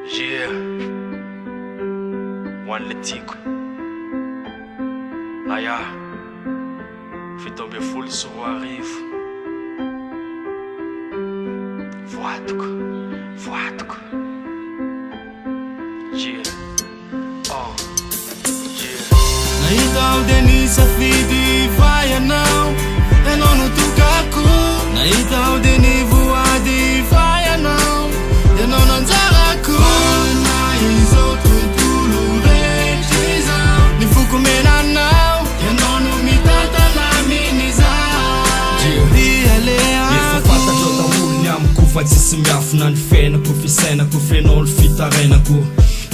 Yeah, ho an'ilay tiako. Naya, 2017. Voadiko, voadiko. Yeah, oh, yeah. Nahita aho dia nisafidy fa ianao, ianao no tokako. Nahita aho dia nivoady fa ianao, ianao no anjarako. Na izao tontolo rehetra izao, ny foko mena anao, ianao no mitantana amin'izay dia Efa aleako. fantatrao daholo ny amiko fa tsisy miafina ny fiainako, fisainako, fenao ny fitarainako.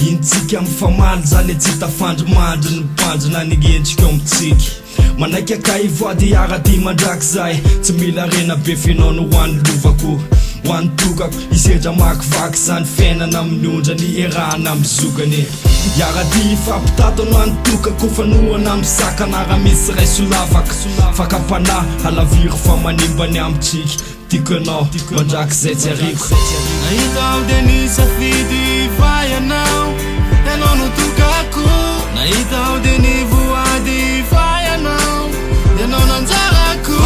Intsika mifamaly zany tsy tafandrimandry ny mpanjina ny endrika eo amintsika. Manaiky akay voady ara-dia mandrakizay, tsy mila rena be fenao no ho an'ny lovako, ho an'ny tokako. Isedra makivaky zany fiainana amin'ny ondrany erahana amin'ny zokany. Hiara-dia hifampitato no an'ny tokako, fanohana misakana raha misy ray solafaka. Fakam-panahy halaviro fa manimba ny amintsika. Tiako ianao mandrakizay tsy ariako. Nahita aho dia nisafidy fa ianao, ianao no tokako. Nahita aho dia nivoady fa ianao, ianao no anjarako.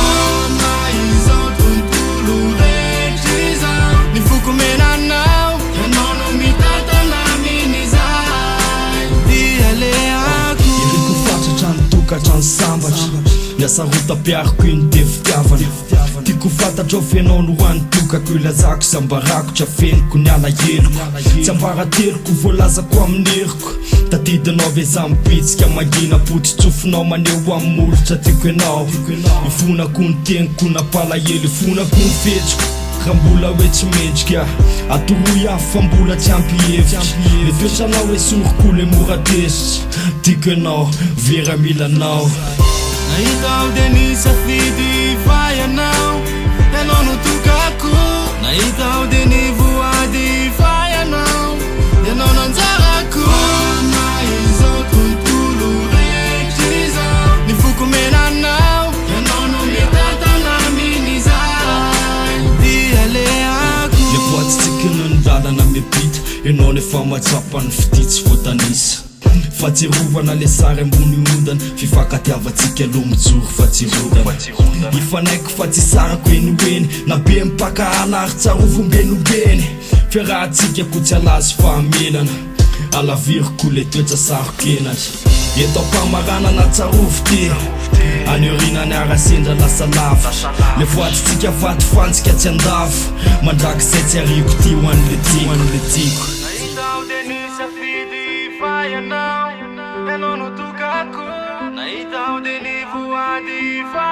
Na izao tontolo rehetra izao, ny foko mena anao, ianao no mitantana amin'izay dia aleako. Iriko fatratra ny tokantrano sambatra, ny hasarotam-piariko iny dia fitiavana. Tiako fantatrao fenao no ho an'ny tokako, ilazako sy ambarako, tsy afeniko ny alaheloko, tsy ambarateloko, voalazako amin'ny heriko. Tadidinao ve za mibitsika mangina, potsi-tsofinao maneho amin'ny molotra. Tiako ianao, ifonako ny teniko nampalahelo, ifonako ny fihetsiko raha mbola hoe tsy mendrika. Atoroy aho fa mbola tsy ampy hevitra, le toetranao esoriko le mora tezitra. Tiako ianao, vera mila anao. Nahita aho dia nisafidy fa ianao, ianao no tokako. Nahita aho dia nivoady fa ianao, ianao no anjarako. Na izao tontolo rehetra izao, ny foko mena anao, ianao no mitantana amin'izay dia aleako. Le voadintsika no ny lalana miampita, ianao nefa mahatsapa ny fitia tsy voatanisa. Fahatsiarovana le sary ambony ondana, fifankatiavantsika aloha mijoro fa tsy rodana. Ifanaiko fa tsy sarako eny ho eny, na be mpakahala ary tsarovy ombeny ombeny. Fiarahantsika ko tsy alazo fahamenana, alaviriko le toetra saro-kenatra. Eto am-pamaranana tsarovy ty, any aoriana ny ara-sendra lasa lavitra. Le voadintsika vato fantsika tsy andavo, mandrakizay tsy ariako ty ho an'le tiako. Nahita aho dia nisafidy fa ianao, ianao no tokako. Nahita aho dia nivoady fa